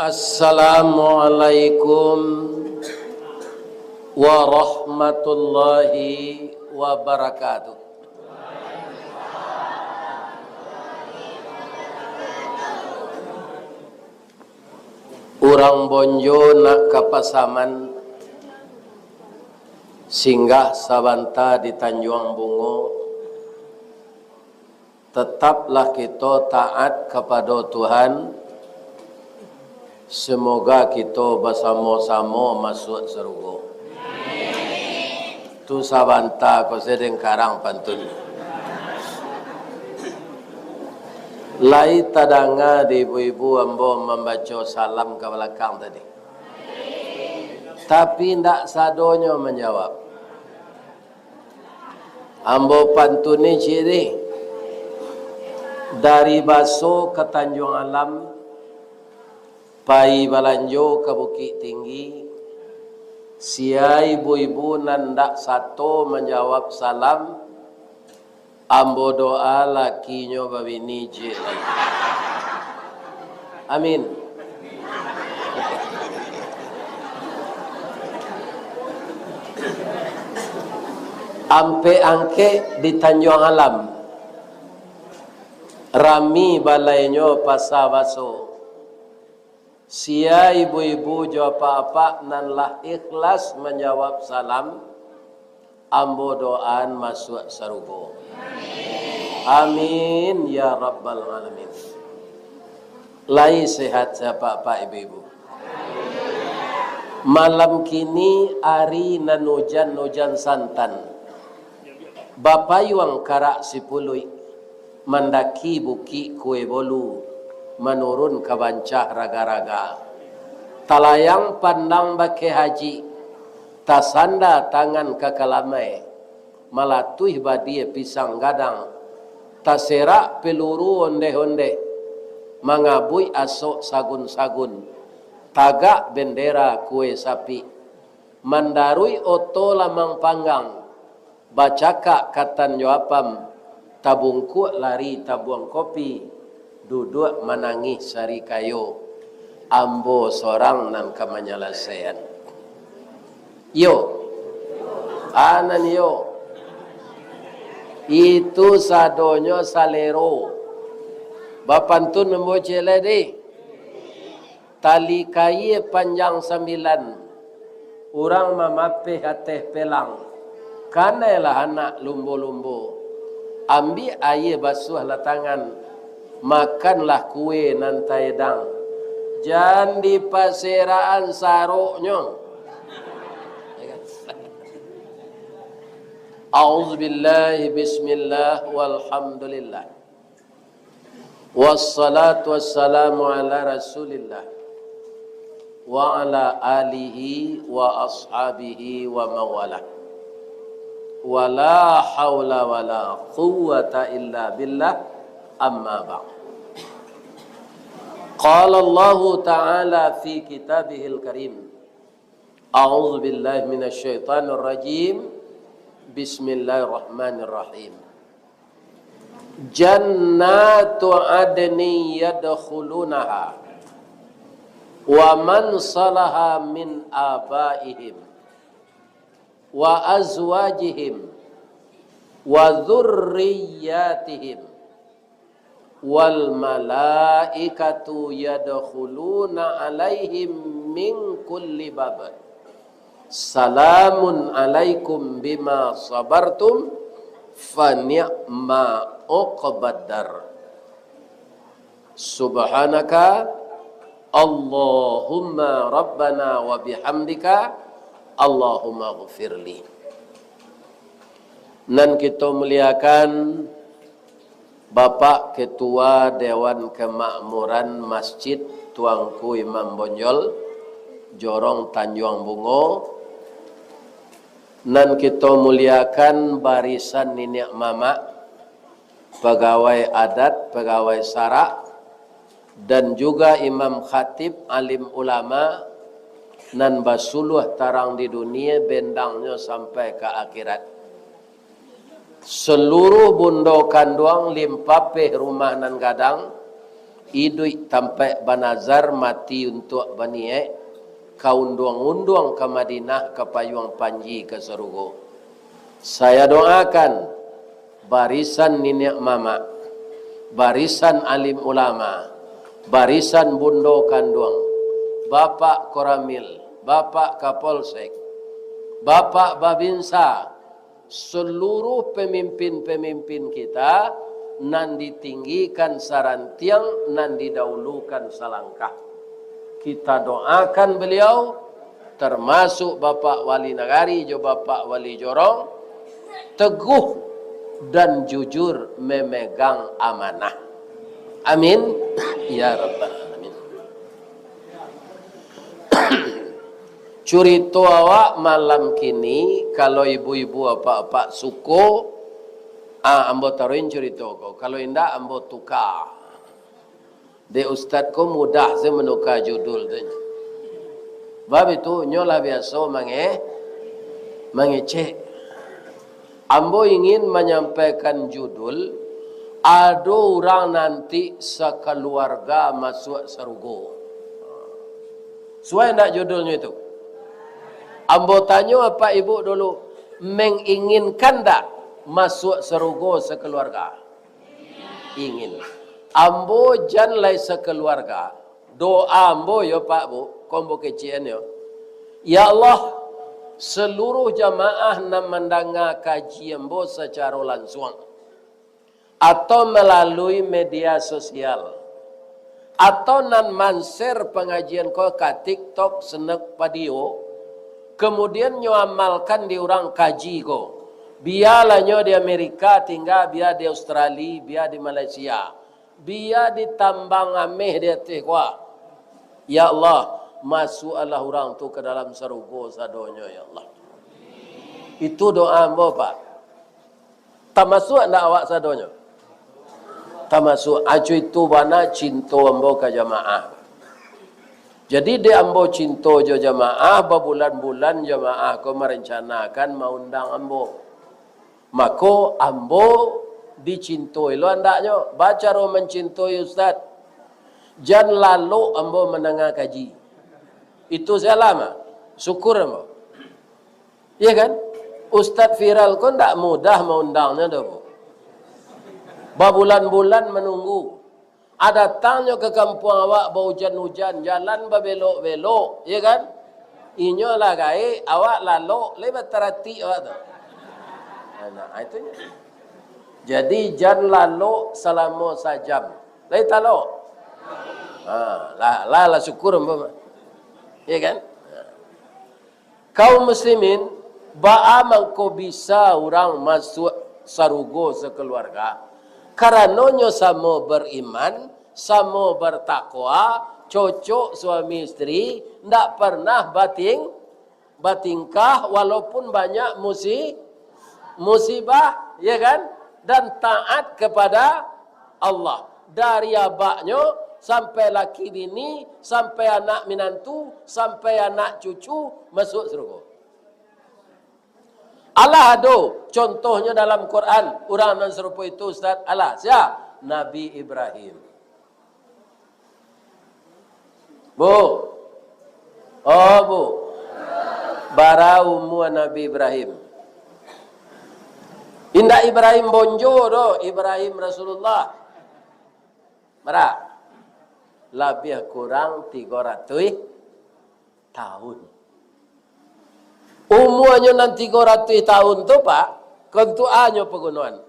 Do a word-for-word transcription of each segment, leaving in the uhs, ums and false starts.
Assalamualaikum warahmatullahi wabarakatuh. Urang Bonjo nak ka Pasaman, singgah sabanta di Tanjuang Bungo. Tetaplah kito taat kapado Tuhan, semoga kito basamo-samo masuak sarugo. Tu sabanta ko sadang karang pantun. Lai tadanga di ibu-ibu ambo mambaco salam ka balakang tadi. Tapi, indak sadonyo manjawab. Ambo pantuni ciek deh. Dari Baso ka Tanjuang Alam, pai balanjo ka Bukik Tinggi, sia ibu-ibu nan ndak sato manjawab salam, ambo doa lakinyo babini ciek lai. Amin. Ampek Angkek di Tanjuang Alam, rami balainyo Pasa Baso. Sia ibu-ibu jo apak-apak nan lah ikhlas manjawab salam, ambo doaan masuak sarugo. Amin, ya rabbal alamin. Lai sehat sapak-apak ibu-ibu? Malam kini ari nan ujan-ujan santan, bapayuang karak sipuluik, mandaki bukik Kue Bolu, manurun ka Bancah Raga-Raga. Talayang pandang bakeh haji, tasanda tangan ka kalamai, malatuih badia pisang gadang, taserak peluru ondeh-ondeh, mangabuik asok sagun-sagun, tagak bendera kue sapik, mandaruik oto lamang panggang, bacakak katan jo apam, tabungkuak lari tabuang kopi, duduak manangih sari kayo, ambo sorang nan ka manyalasaian. Iyo. Anan iyo. Itu sadonyo salero. Bapantun ambo ciek lai deh. Tali kaia panjang sambilan, urang mamapeh ateh pelang. Kanailah anak lumbo-lumbo, ambiak aia basuahlah tangan, makanlah kue nan taedang, jan dipaserakan saroknyo. A'udzubillahi, bismillah, walhamdulillah. Wassalatu wassalamu ala Rasulillah wa ala alihi wa ashabihi wa mawalah. Wala haula wala quwwata illa billah, amma ba'd. Qala Allahu ta'ala fi kitabihil karim. A'udzubillahi minasyaitonirrajim. Bismillahirrahmanirrahim. Jannatu adnin yadkhulunaha, wa man salaha min abaihim, wa azwajihim, wa dzurriyyatihim, wal malaikatu yadkhuluna alaihim min kulli bab. Salamun alaikum bima sabartum, fa ni'ma uqbad dar. Subhanaka Allahumma rabbana wa bihamdika, Allahumma ghfirli. Nan kito muliakan, Bapak Ketua Dewan Kemakmuran Masjid Tuanku Imam Bonjol, Jorong Tanjuang Bungo, nan kito muliakan barisan niniak mamak, pagawai adat, pagawai sarak, dan juga imam khatib, alim ulama, nan basuluah tarang di dunia, bendangnyo sampai ka akhirat. Seluruh bundo kanduang limpapeh rumah nan gadang, Iduik tampek banazar, mati untuak baniek, ka unduang-unduang ka Madinah, ka payuang panji ka sarugo. Saya doakan, barisan niniak mamak, barisan alim ulama, barisan bundo kanduang, Bapak Koramil, Bapak Kapolsek, Bapak Babinsa, seluruh pemimpin-pemimpin kita, nan ditinggikan sarantiang, nan didahulukan salangkah. Kita doakan beliau, termasuk Bapak Wali Nagari jo Bapak Wali Jorong, teguh dan jujur memegang amanah. Amin. Ya Rabbal Alamin. Curito awak malam kini, kalau ibu-ibu, apak-apak suko, ah, ambo taruhin curito ko. Kalau indak, ambo tuka. Dek ustad ko mudah se manuka judul tu. Bab itu, nyo lah biaso mange-, mangecek. Ambo ingin manyampaikan judul, ado urang nanti sakaluarga masuak sarugo. Suai ndak judulnyo itu? Ambo tanyo apak ibu dulu, menginginkan ndak masuak sarugo sakaluarga? Ingin. Ambo jan lai sakaluarga, doa ambo yo, Pak, Bu, ko ambo kecek an yo. Ya Allah, seluruh jamaah nan mandanga kaji ambo sacaro lansuang, atau malalui media sosial, atau nan manser pangajian ko ka TikTok, Snack Padio, kamudian nyo amalkan di urang kaji ko, bialah nyo di Amerika tingga, bia di Australia, bia di Malaysia, bia di tambang ameh di ateh ko. Ya Allah, masuaklah urang tu ka dalam sarugo sadonyo, ya Allah. Itu doa ambo, Pak. Tamasuak ndak awak sadonyo? Tamasuak. Ajo itu bana cinto ambo ka jamaah. Jadi, dek ambo cinto jo jamaah, babulan-bulan jamaah ko marencanakan maundang ambo. Mako, ambo dicintoi lo andaknyo. Bacaro mancintoi ustad. Jan lalok ambo mandanga kaji. Itu salah mah. Syukur ambo. Iya kan? Ustad viral ko ndak mudah maundangnyo doh, Bu. Babulan-bulan manunggu. A datangnyo ka kampuang awak baujan-ujan, jalan babelok-belok, iya kan? Inyo lah gaek, awak lalok, lai bataratik awak tu. Nah, itu nyo. Jadi, jan lalok salamo sajam. Lai talok? Ha, lah, lah, lah syukur ambo mah. Iya kan? Kaum muslimin, baa mangko bisa urang masuak sarugo sakaluarga? Karano nyo samo bariman, samo batakwa, cocok suami isteri, ndak pernah bating-, batingkah walaupun banyak musi-, musibah, ya kan? Dan taat kepada Allah. Dari abaknyo, sampai laki bini, sampai anak minantu, sampai anak cucu, masuak sarugo. Alah ado contohnyo dalam Quran, urang nan sarupo itu, Ustaz. Alah, sia? Nabi Ibrahim. Bu. Oh, Bu. Bara umua Nabi Ibrahim? Indak Ibrahim Bonjo doh, Ibrahim Rasulullah. Bara? Labiah kurang tigo ratuih tahun. Umuanyo nan tigo ratuih tahun tu, Pak, ka untuak a nyo pagunoan?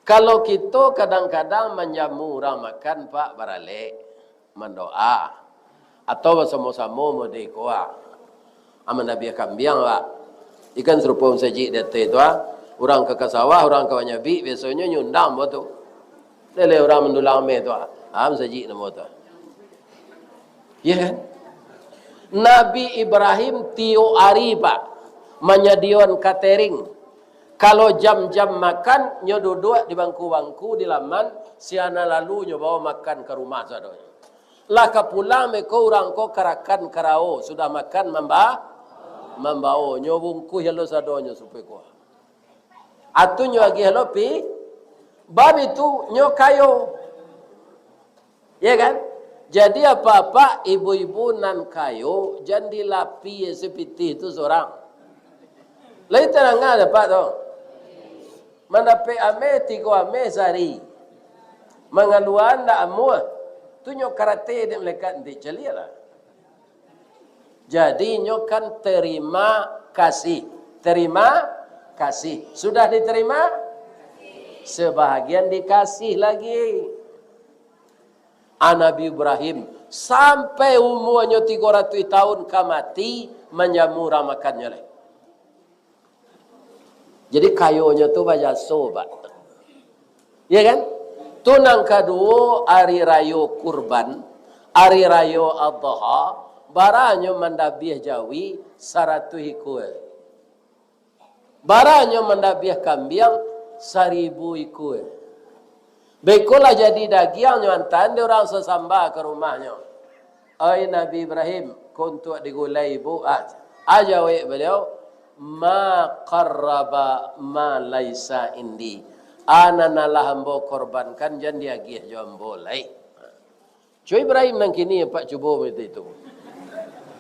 Kalau kito kadang-kadang manjamu urang makan, Pak, baralek, mandoa, atau basamo-samo mode ko a, a, mandabiah kambiang, Pak. Ikan sarupo masajik di ateh tu, a. Urang ka, ka sawah, urang ka manyabik, biasonyo nyundang ambo tu. Lele urang mandulang ameh tu, a. A, masajik namo tu. Ya kan? Nabi Ibrahim tiok ari, Pak, manyadioan catering. Kalau jam-jam makan, nyo duduak di bangku-bangku di laman, siana lalu nyo bao makan ka rumah sadonyo. Lah ka pulang meko urang ko karakan karao, sudah makan mamba-, mambao, nyo bungkuih lo sadonyo supai kuah. Atu nyo agiah lo pi, bab itu nyo kayo. Ya kan? Jadi apak-apak, ibu-ibu nan kayo, jan dilapie sapitih tu surang. Lai tadanga dek apak tu. Mandapek ameh, tigo ameh sahari. Mangalua ndak amuah. Tu nyo karate dek malaikat nanti, caliaklah. Jadi, nyo kan terima kasih. Terima kasih. Sudah diterima? Sebahagian dikasih lagi. A Nabi Ibrahim, sampai umuanyo tigo ratuih tahun ka mati, manjamu urang makannyo lai. Jadi, kayonyo tu bajaso, Pak. Ya kan? Tu nan kaduo, ari rayo kurban, ari rayo Adha, baranyo mandabiah jawi saratuih ikua. Baranyo mandabiah kambiang saribu ikua. Beko lah jadi dagiang, nyo antaan dek urang sasamba ka rumahnyo. Ai Nabi Ibrahim, ko untuak digulai ibu, ah, ah, jawek baliau, "Ma qarraba ma laisa indi." A nan alah ambo korbankan, jan diagiah jo ambo lai. Cubo Ibrahim nan kini, Pak, cubo itu.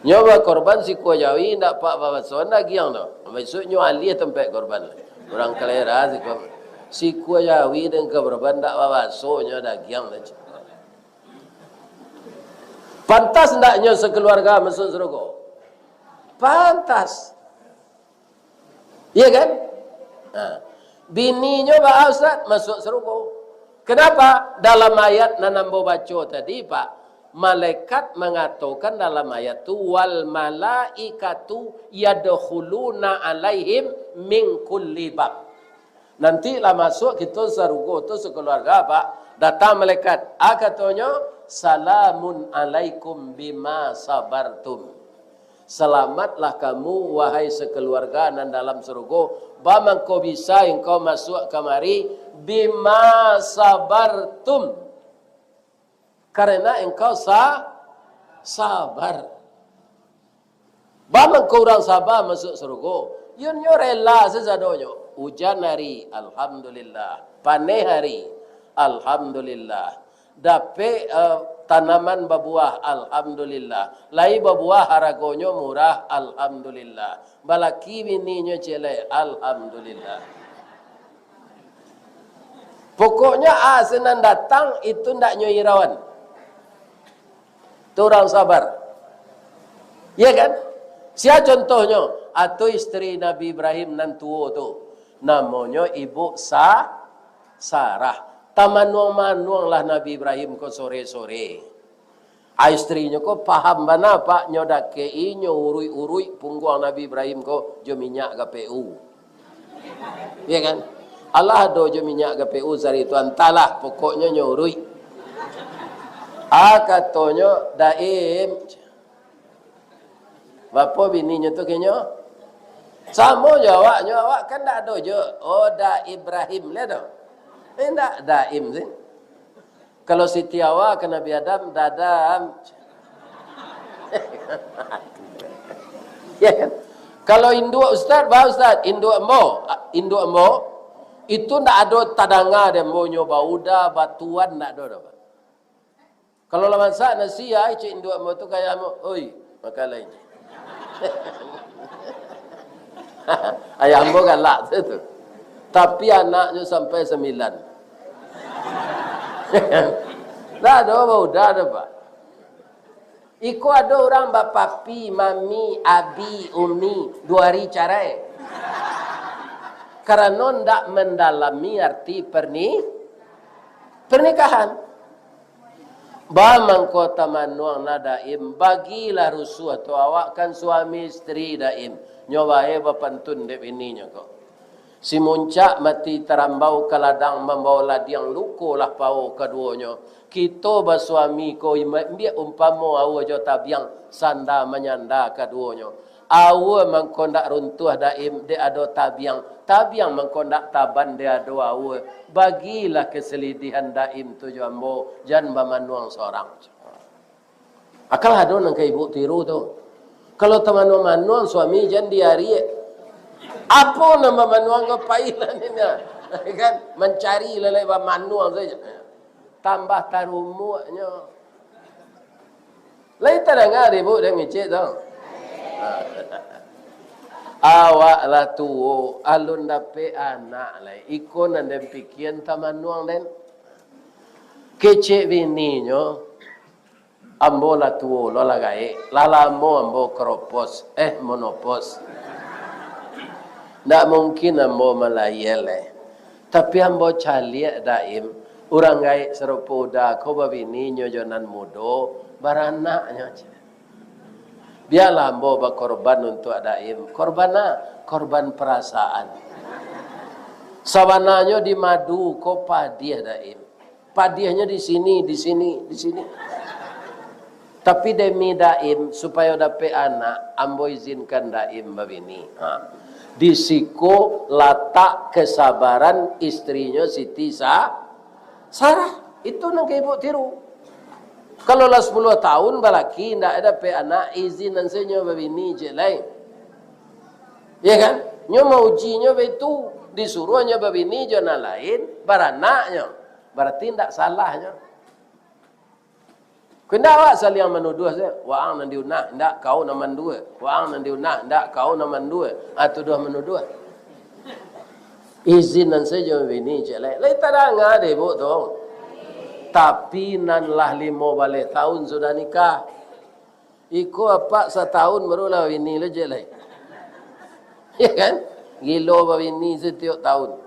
Nyo bakorban sikua jawi, ndak pak babaso dagiang tu. Maksudnyo alih tampek korban. Urang kalera sikua, sikua jawi dengan korban ndak babaso nyo dagiang tu. Pantas ndak nyo sakeluarga masuk surga? Pantas. Iya kan? Nah, bininyo baa, Ustaz? Masuk surga. Kenapa? Dalam ayat nan ambo baco tadi, Pak, malaikat mangatokan dalam ayat tu, "Wal malaikatu yadkhuluna alaihim min kulli bab." Nanti lah masuk kito sarugo tu sakeluarga, Pak. Datang malaikat. A katonyo, "Salamun alaikum bima sabartum." Salamatlah kamu, wahai sakeluarga nan dalam sarugo. Baa mangko bisa engkau masuak kamari? Bima sabartum. Karena engkau sa-, sabar. Baa mangko urang sabar masuak sarugo? Yo, nyo rela sasadonyo. Ujan hari, alhamdulillah. Paneh hari, alhamdulillah. Dapek, eh, tanaman babuah, alhamdulillah. Lai babuah, haragonyo murah, alhamdulillah. Balaki bininyo ciek lai, alhamdulillah. Pokoknyo, a se nan datang, itu ndak nyo irauan. Tu urang sabar. Iya kan? Sia contohnyo? Atau isteri Nabi Ibrahim nan tuo tu. Namonyo Ibu Sa-, Sarah. Tamanuang-manuanglah Nabi Ibrahim ko sore-sore. A, istrinyo ko paham bana, Pak, nyo dakek-i, nyo uruik-uruik pungguang Nabi Ibrahim ko jo minyak G P U. Iya kan? Alah ado jo minyak G P U sari tu, antahlah, pokoknyo nyo uruik. A, katonyo, "Daim, bapo bininyo tu kenyo?" "Samo jo awaknyo, awak kan ndak ado jo." "Oh, Da Ibrahim le tu." Indak, Daim se. Kalau Siti Hawa ka Nabi Adam, "Dadam." Ya kan? Kalau induak ustaz, ba ustaz, induak ambo, induak ambo, itu ndak ado tadanga dek ambo nyo bauda, batuan, ndak ado doh, Pak. Kalau lah masak nasi, ai, cek induak ambo tu kayak ambo, "Oi, makan lai." Ayah ambo galak tu. Tapi anaknyo sampai sambilan. Ndak ado bauda doh, Pak. Iko ado urang bapapi, mami, abi, umi, duo ari carai. Karano ndak mandalami arti perni-, pernikahan. Ba mangko tamanuang na Daim, bagilah rusuah tu awak kan suami isteri Daim. Nyo bae bapantun dek bininyo ko. Si muncak mati tarambau ka ladang mambao ladiang, lukolah pao kaduonyo. Kito basuami ko ima-, ambiak umpamo aua jo tabiang, sanda manyanda kaduonyo. Aua mangko ndak runtuah Daim dek ado tabiang, tabiang mangko ndak taban dek ado aua. Bagilah kasalidihan Daim tu jo ambo, jan bamanuang sorang. Akal ado nan ka ibu tiru tu. Kalau tamanuang-manuang suami jan diariak. Apo nan bamanuang ko pailah ni nah. Kan? Mancari lalai bamanuang saja. Tambah tarumuaknyo. Lai tadanga dek ibu dek ngecek tu? Awak lah tuo, alun dapek anak lai. Iko nan den pikia tamanuang den. Kecek bininyo, ambo lah tuo lo lah gaek. Lah lamo ambo keropos, eh, monopos. Ndak mungkin ambo malayia lai. Tapi ambo caliak Daim, urang gaek sarupo Uda ko babini nyo jo nan mudo, baranaknyo. Bialah ambo bakorban untuak Daim. Korban a? Korban parasaan. Sabananyo di madu ko padiah Daim. Padiahnyo di sini, di sini, di sini. Tapi demi Daim, supayo dapek anak, ambo izinkan Daim babini. Ha. Di siko latak kesabaran istrinyo Siti Sa-, Sarah. Itu nan ka ibu tiru. Kalau lah sapuluah tahun balaki, indak dapek anak, izinan sajo babini, cek lai. Ya kan? Nyo maujinyo baitu, disuruahnyo babini jo nan lain, baranaknyo. Bararti indak salahnyo. Kok indak awak saliang manuduah sajo, waang nan diunah, indak kau nan mandua. Waang nan diunah, indak kau nan mandua. Ah, tuduah manuduah. Izinan sajo bini, cek lai. Lai tadanga dek ibu tu. Tapi nan lah limo baleh tahun sudah nikah. Iko apak satahun baru lah babini lo, cek lai. Ya kan? Gilo babini satiok tahun.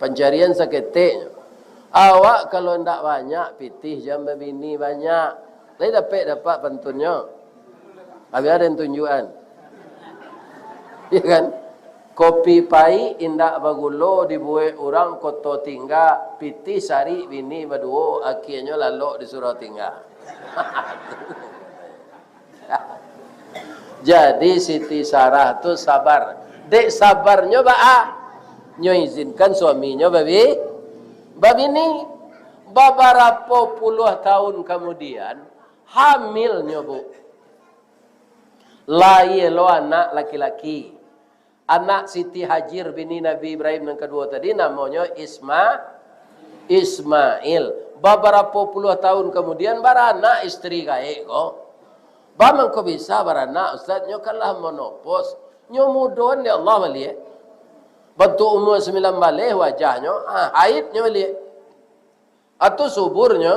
Pancarian saketek. Awak kalau ndak banyak pitih, jan babini banyak. Lai dapek dapat pantunnyo. Abih ado nan tunjuakan. Ya kan? Kopi paik indak bagulo dibuek urang Koto Tingga, pitih sarik bini baduo, akienyo lalok di Surau Tingga. Jadi Siti Sarah tu sabar. Dek sabarnyo baa? Nyo izinkan suaminyo babi-, babini. Babarapo puluah tahun kamudian, hamilnyo, Bu. Lahia lo anak laki-laki. Anak Siti Hajar bini Nabi Ibrahim nan kaduo tadi namonyo Isma-, Ismail. Babarapo puluah tahun kamudian, baranak istri gaek ko. Ba mangko bisa baranak, Ustaz? Nyo kan lah monopos. Nyo mudoan dek Allah baliak. Bantuak umua sambilan baleh wajahnyo, ah, haidnyo baliak. Atau suburnyo,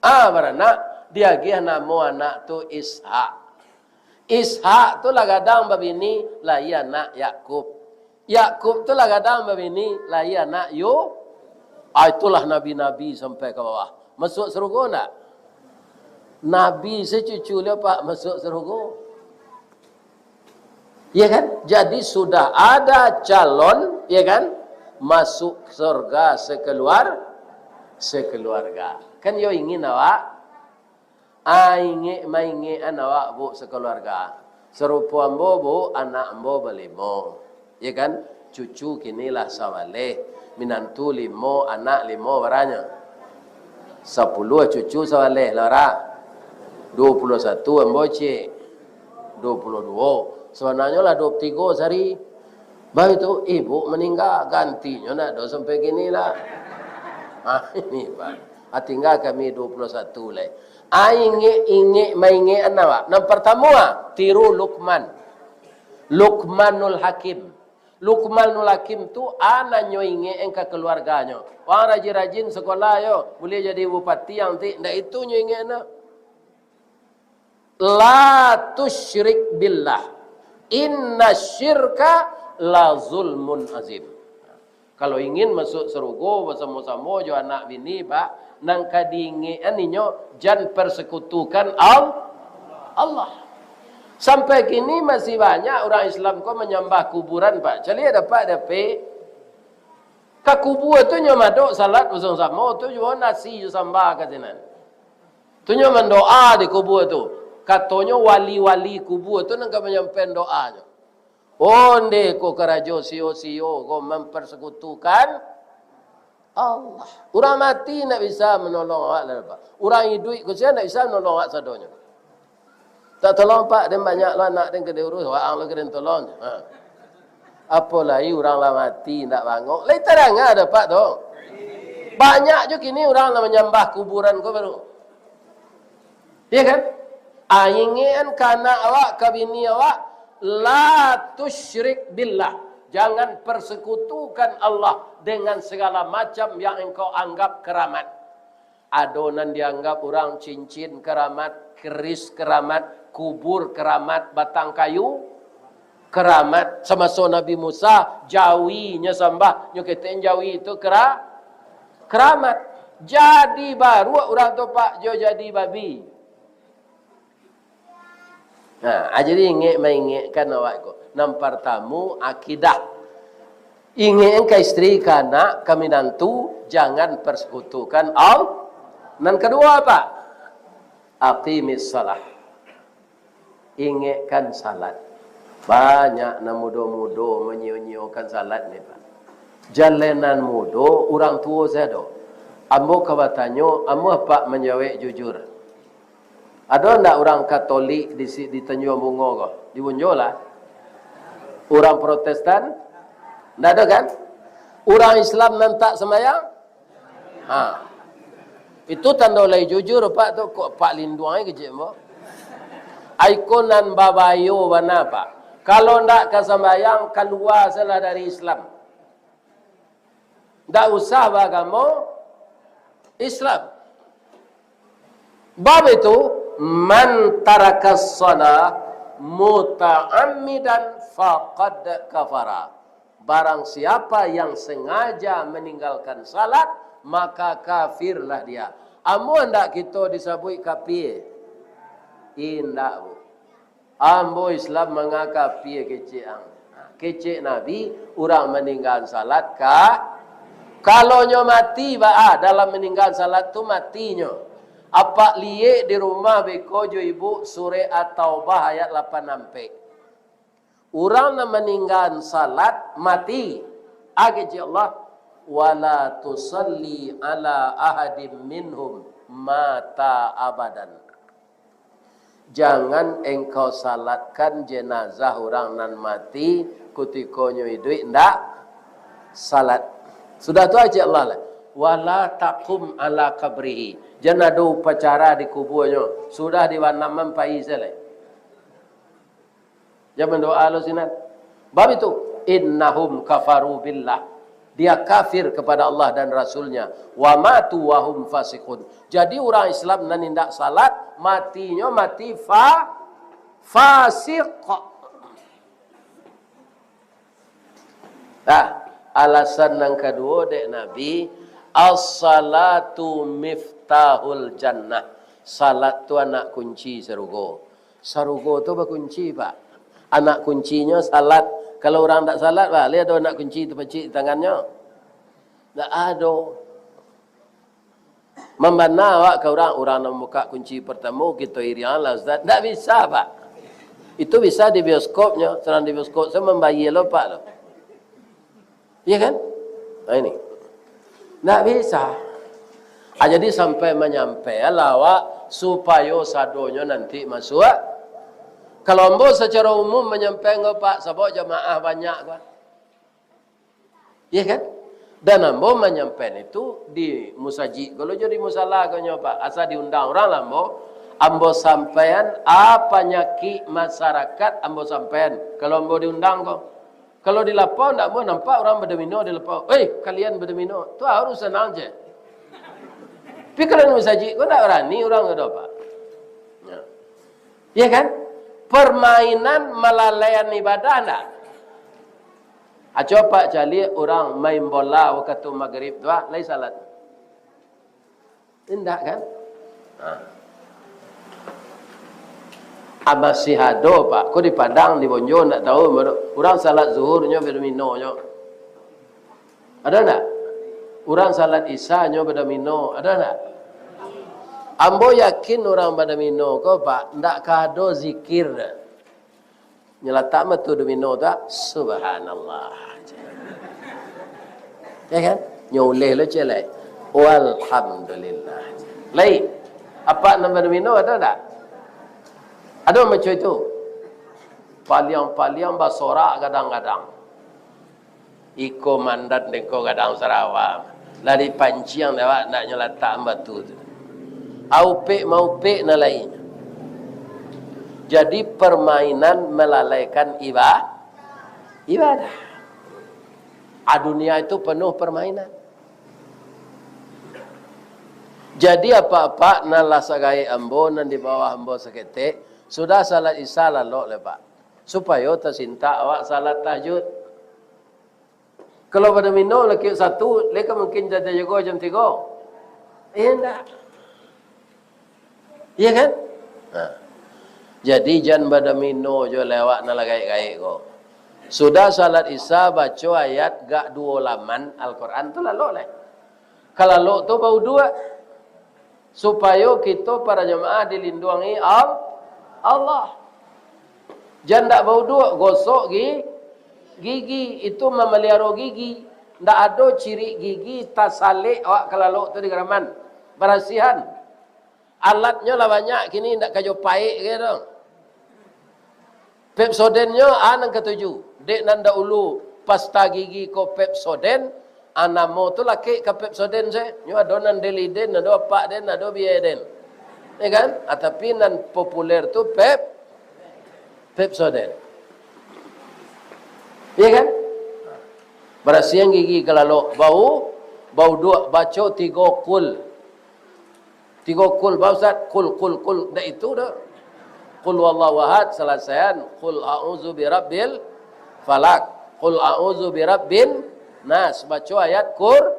ah, baranak, diagiah namo anak tu Ishak. Ishak tu lah gadang babini, lahia anak Yakub. Yakub tu lah gadang babini, lahia anak Yu-, ah, itulah nabi-nabi sampai ka bawah. Masuak sarugo ndak? Nabi sajo cucu liau, Pak, masuak sarugo. Ya kan? Jadi sudah ada calon, ya kan? Masuk surga sekeluar-, sekeluarga. Kan yo ingin awak? Ah, ingek maingekan awak, Bu, sekeluarga. Sarupo ambo, Bu, anak ambo balimo. Ya kan? Cucu kini lah sabaleh. Minantu limo, anak limo, baranyo? Sapuluah cucu sabaleh lah, Ra. Duo puluah satu ambo ciek. Duo puluah duo. Sabananyo lah duo puluah tigo sari. Baru tu, ibu maningga, gantinyo ndak ado sampai kini lah. Ah, ini, Pak. Ah, tingga kami duo puluah satu lai. Ah, ingek-ingek maingekan awak. Nan partamo, ah, tiru Lukman. Lukmanul Hakim. Lukmanul Hakim tu, a nan nyo ingek-an ka kaluarganyo. Wang rajin-rajin sakolah yo, buliah jadi bupati yang ti, ndak itu nyo ingek-an. La tusyrik billah. Inna syirka la zulmun azim. Kalau ingin masuk sarugo basamo-samo jo anak bini, Pak, nan ka diingek-an inyo, jan persekutukan Al-, Allah. Sampai kini masih banyak urang Islam ko manyambah kuburan, Pak. Caliak dapek dapek. Ka kubua tu nyo madok salat basamo-samo tu juo nasi jo samba ka sinan. Tu nyo mandoa di kubua tu. Katonyo wali-wali kubua tu nan ka manyampaian doanyo. Onde ko karajo sio-sio ko mampersekutukan Allah. Urang mati ndak bisa manolong awak lah, Pak. Urang iduik ko sia ndak bisa manolong awak sadonyo. Tak tolong, Pak, den banyak lo anak den ka diurus, waang lo ka den tolong. Ha. Apo lai urang lah mati ndak bangok. Lai tadanga dapek tu. Banyak jo kini urang nan manyambah kuburan ko baru. Iya kan? Ah, ingekan ka anak awak, ka bini awak, "La tusyrik billah." Jangan persekutukan Allah dengan segala macam yang engkau anggap keramat. Ado nan dianggap urang cincin keramat, keris keramat, kubur keramat, batang kayu keramat. Samaso Nabi Musa, jawi nyo sambah, nyo ketek jawi tu kera-, keramat. Jadi baruak urang tu, Pak, jo jadi babi. Nah, ah, jadi ingek maingekkan awak ko. Nan partamo, akidah. Ingekkan ka istri, ka anak, ka minantu, jangan persekutukan Allah. Nan kaduo apa? Aqimis shalah. Ingekkan salat. Banyak nan mudo-mudo manyio-nyiokan salat ni, Pak. Jalenan mudo, urang tuo sado. Ambo ka batanyo, amuah Pak manjawek jujur. Ado ndak urang Katolik di si-, di Tanjuang Bungo ko? Di Bonjo lah. Urang Protestan? Ndak ado kan? Urang Islam nan tak sambayang? Ha. Itu tando lai jujur, Pak, tu. Kok Pak linduang ai kecek mo? Ai ko nan babayo bana, Pak. Kalau ndak ka sambayang, kalua salah dari Islam. Ndak usah baagamo Islam. Bab itu, "Man tarakas shalah muta'ammidan faqad kafara." Barang siapa yang sengaja meninggalkan salat, maka kafirlah dia. Amuah ndak kito disabuik kafir? Indak, Bu. Ambo Islam manga kafir kecek ang. Kecek Nabi, urang maninggaan salat ka-, kalau nyo mati, baa, dalam maninggaan salat tu mati nyo. Apak liek di rumah beko jo ibu, surek At-Taubah ayat lapan ampek. Urang nan maninggaan salat mati. A kecek Allah, "Wala tusalli ala ahadim minhum mata abadan." Jangan engkau salatkan jenazah urang nan mati, kutiko nyo iduik ndak salat. Sudah tu a kecek Allah lah, "Wala taqum ala qabrihi." Jan ado upacara di kubuanyo. Sudah diwanaman pai sajo lai. Jan mandoa lo sinan. Bab itu, "Innahum kafaru billah." Dia kafir kepada Allah dan Rasul-Nya. "Wa matu wa hum fasiqun." Jadi, urang Islam nan indak salat, matinyo mati fa-, fasik. Nah, alasan nan kaduo dek Nabi, "As-salatu miftahul jannah." Salat tu anak kunci sarugo. Sarugo tu bakunci, Pak. Anak kuncinyo salat. Kalau urang ndak salat, Pak, lai ado anak kunci tapacik di tangannyo? Ndak ado. Mambana awak ka urang, urang nan mambukak kunci partamo, kito iriang lah, Ustaz. Ndak bisa, Pak. Itu bisa di bioskopnyo, surang di bioskop, saya mambayia lo, Pak, lo. Iya kan? Nah, ini. Ndak bisa. Ah, jadi sampai manyampai lah awak, supayo sadonyo nanti masuak. Kalau ambo sacaro umum manyampai ko, Pak, sabab jamaah banyak, Pak. Iya kan? Dan ambo manyampaian itu di musajik ko lo jo di musala ko nyo, Pak. Asa diundang urang lah ambo. Ambo sampaian, a panyakik masarakat ambo sampaian. Kalau ambo diundang ko. Kalau di lapau ndak ambo nampak urang badomino di lapau. "Hei, kalian badomino." Tu harus sanang je. Tapi kalau di musajik ko ndak barani urang ko doh, Pak. Ya. Iya kan? Permainan malalaian ibadah ndak? Aco Apak caliak urang main bola wakatu magrib tu, ah, lai salat. Indak kan? Ha. Ah, masih ado, Pak. Ko di Padang, di Bonjo, ndak tahu, urang salat zuhurnyo badominonyo. Ado ndak? Urang salat Isya nyo badomino, ado ndak? Ambo yakin urang badomino ko, Pak, ndak ka ado zikir. Nyalatak mah tu domino tu, ah, subhanallah. Ya kan? Nyo uleh lo ciek lai. Walhamdulillah. Lai, apak nan badomino ado ndak? Ado macam itu. Paliang-paliang basorak gadang-gadang. Iko mandan dengko gadang sarawa. Lah dipanciang dek awak, andaknyo latak batu tu. Aupek maupek nan lain. Jadi, permainan melalaikan iba-, ibadah. Ah, dunia itu penuh permainan. Jadi, apak-apak nan lah sagaek ambo, nan di bawah ambo saketek, sudah salat Isya lalok lai, Pak. Supayo tasintak awak salat tahajud. Kalau badomino lakiak satu, lai ka mungkin jago jam tigo? Iyo, ndak. Iyo kan? Nah. Jadi, jan badomino jo lewat nan lah gaek-gaek ko. Sudah salat Isya, baco ayat gak duo laman Al-Quran tu lalok lai. Ka lalok tu bauduak. Supayo kito para jamaah dilinduangi Al-, Allah. Jan dak bauduak, gosok gi-, gigi. Itu mamaliaro gigi. Ndak ado cirik gigi tasalek awak ka lalok tu di garaman. Barasiahan. Alatnyo lah banyak kini, ndak kajo paek ge tu. Pepsodent-nyo a nan katuju. Dek nan dahulu pasta gigi ko Pepsodent, a namo tu lakek ka Pepsodent se. Nyo ado nan Deliden, ado Apak Den, ado Biae Den. Ya kan? Ah, tapi nan populer tu Pep-, Pepsodent. Ya kan? Barasiahan gigi ka lalok, bau, bauduak, baco tigo kul. Tigo kul, ba Ustaz, kul, kul, kul, ndak itu doh. Qul huwallahu ahad, salasaian, qul a'udzu birabbil falak, qul a'udzu birabbin nas, baco ayat kur-,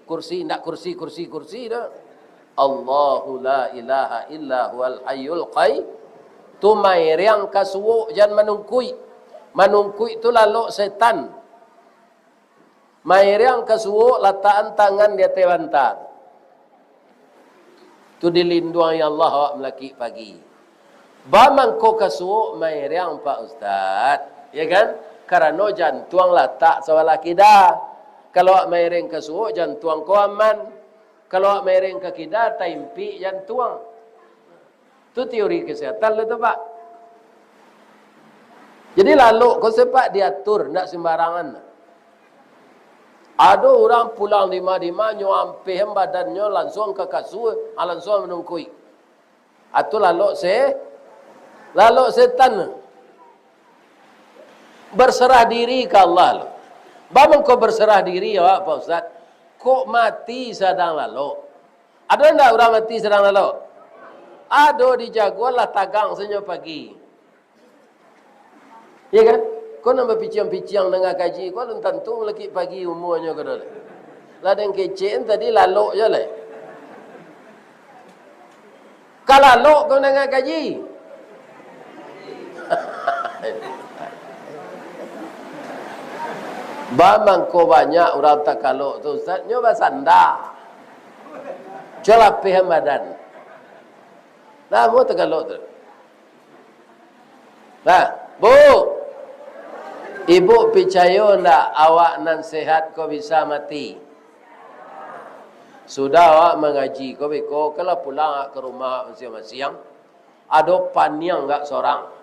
kursi, ndak kursi, kursi, kursi doh. Allahu la ilaha illa huwal hayyul qay-, tu mairiang ka suok jan manungkuik. Manungkuik tu lalok setan. Mairiang ka suok, latakan tangan di ateh banta. Tu dilinduangi Allah awak malakik pagi. Ba mangko ka suok mairiang, Pak Ustaz, ya kan? Karano jantuang latak sabalah kida. Kalau awak mairiang ka suok, jantuang ko aman. Kalau awak mairiang ka kida, taimpik jantuang. Tu teori kesehatan lah tu, Pak. Jadi, lalok ko sepak diatur, ndak sembarangan. Ado urang pulang dima-dima, nyo ampehan badannyo, lansuang ka kasua, ah, lansuang manungkuik. Ah, tu lalok se-, lalok setan. Berserah diri ka Allah lo. Ba mangko berserah diri awak, Pak Ustaz? Kok mati sadang lalok? Ado ndak urang mati sadang lalok? Ado, dijago lah tagang sanyo pagi. Ya kan? Ko nan bapiciang-piciang danga kaji, ko alun tantu malakik pagi umuanyo ko doh. Lah den kecek tadi lalok je lai. Ka lalok ko danga kaji. Ba mangko banyak urang takalok tu, Ustaz, nyo basanda. Cubo lapehan badan. Lamo takalok tu. Nah, Bu. Ibu picayo ndak awak nan sehat ko bisa mati? Sudah awak mangaji ko beko, kalah pulang awak ka rumah masiang-masiang. Ado paniang gak sorang.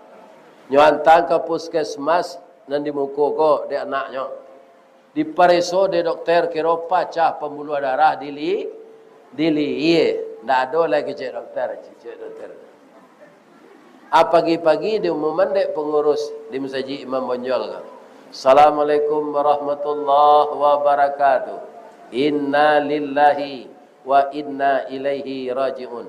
Nyo anta ka puskesmas nan di muko ko dek anaknyo. Dipareso dek dokter, kiro pacah pambuluah darah di li-, di lihia. Ndak ado lai kecek dokter, cicek dokter. Ah, pagi-pagi diumuman dek pangurus di masajik Imam Bonjol ko, "Assalamualaikum warahmatullahi wabarakatuh. Inna lillahi wa inna ilaihi raji'un."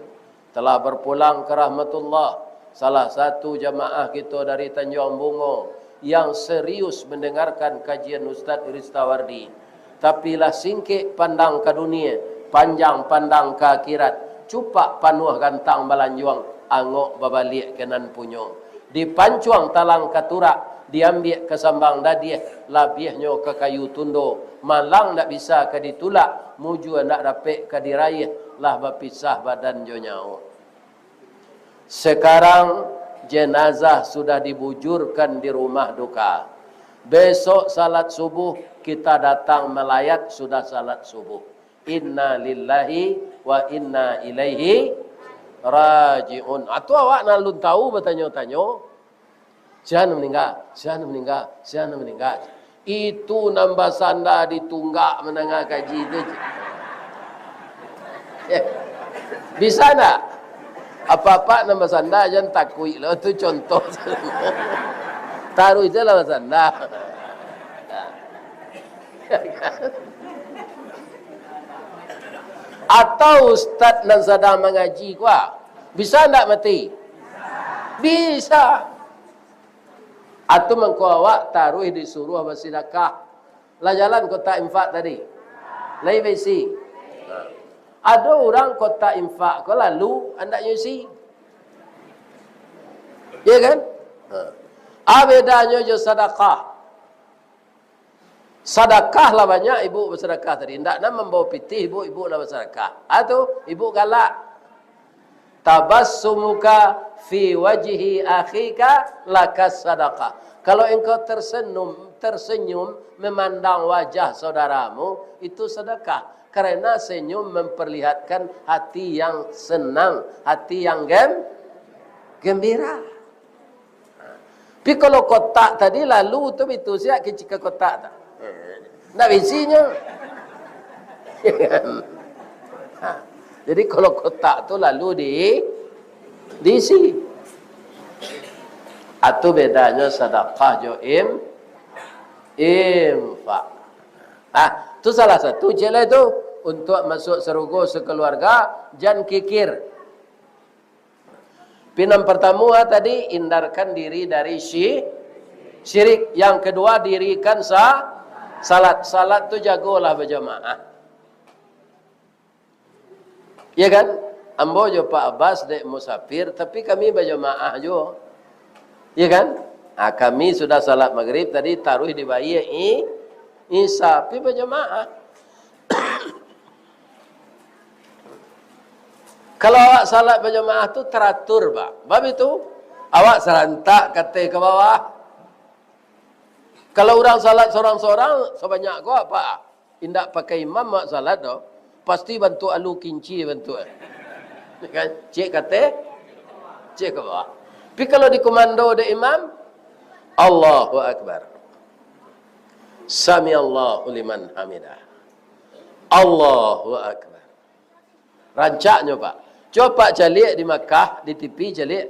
Telah berpulang ke rahmatullah, salah satu jamaah kito dari Tanjuang Bungo yang serius mendengarkan kajian Ustaz Ristawardi. Tapi lah singkek pandang ka dunia, panjang pandang ka akhirat, cupak panuah gantang balanjuang, angok babaliak ka nan punyo. Dipancuang talang ka turak, diambiak ka sambang dadiah, labiahnyo ka kayu tundo, malang ndak bisa ka ditulak, mujua ndak dapek ka diraiah, lah bapisah badan jo nyawo. Sekarang jenazah sudah dibujurkan di rumah duka. Besok salat subuh kita datang melayat sudah salat subuh. Inna lillahi wa inna ilaihi raji'un. Atau awak nan alun tahu batanyo-tanyo, "Sia nan maningga, sia nan maningga, sia nan maningga." Itu nan basanda di tunggak mandanga kaji tu. Bisa ndak? Apak-apak nan basanda, jan takuik lo, tu contoh. Taruih se lah basanda. Atau ustaz nan sadang mangaji ko, bisa ndak mati? Bisa. Atau mangko awak taruih disuruah basidakah. Lah jalan kotak infak tadi? Lai baisi? Nah. Ado urang kotak infak ko lalu andaknyo isi. Ya kan? Nah. A bedanyo jo sadakah. Sadakah lah banyak ibu basadakah tadi. Ndak nan mambawa pitih ibu, ibu lah basadakah. Ah tu, ibu galak. Tabassumuka fi wajhi akhika laka sadaqah. Kalau engkau tersenyum, tersenyum memandang wajah saudaramu, itu sedekah. Karena senyum memperlihatkan hati yang senang, hati yang gem-, gembira. Tapi kalau kotak tadi lalu tu bitu siak kecika kotak tu. Ndak bisinyo. Ha. Jadi kalau kotak tu lalu di, diisi. Atu bedanyo sadakah jo im, infak. Ah, tu salah satu ciek lai tu. Untuk masuk sarugo sakeluarga, jan kikir. Pi nan partamo, ah, tadi, hindarkan diri dari syi-, syirik. Yang kedua, dirikan sa-, salat. Salat tu jagolah bajamaah. Ya kan? Ambo jo Pak Abbas dek musafir, tapi kami bajamaah juo. Ya kan? Ah, kami sudah salat magrib tadi, taruih dibayia i-, isya, pi bajamaah. Kalau awak salat bajamaah tu taratur, Pak. Bab itu, awak sarantak kateh ka bawah. Kalau urang salat sorang-sorang, sabanyak ko, Pak, indak pakai imam awak salat tu, pasti bantuak alu kinci bantuak. Kan? Ciek kateh, ciek ka bawah. Tapi kalau dikomando dek imam, Allahu Akbar. Samiallahu liman hamidah. Allahu Akbar. Rancaknyo, Pak. Cubo Pak caliak di Makkah, di T V caliak.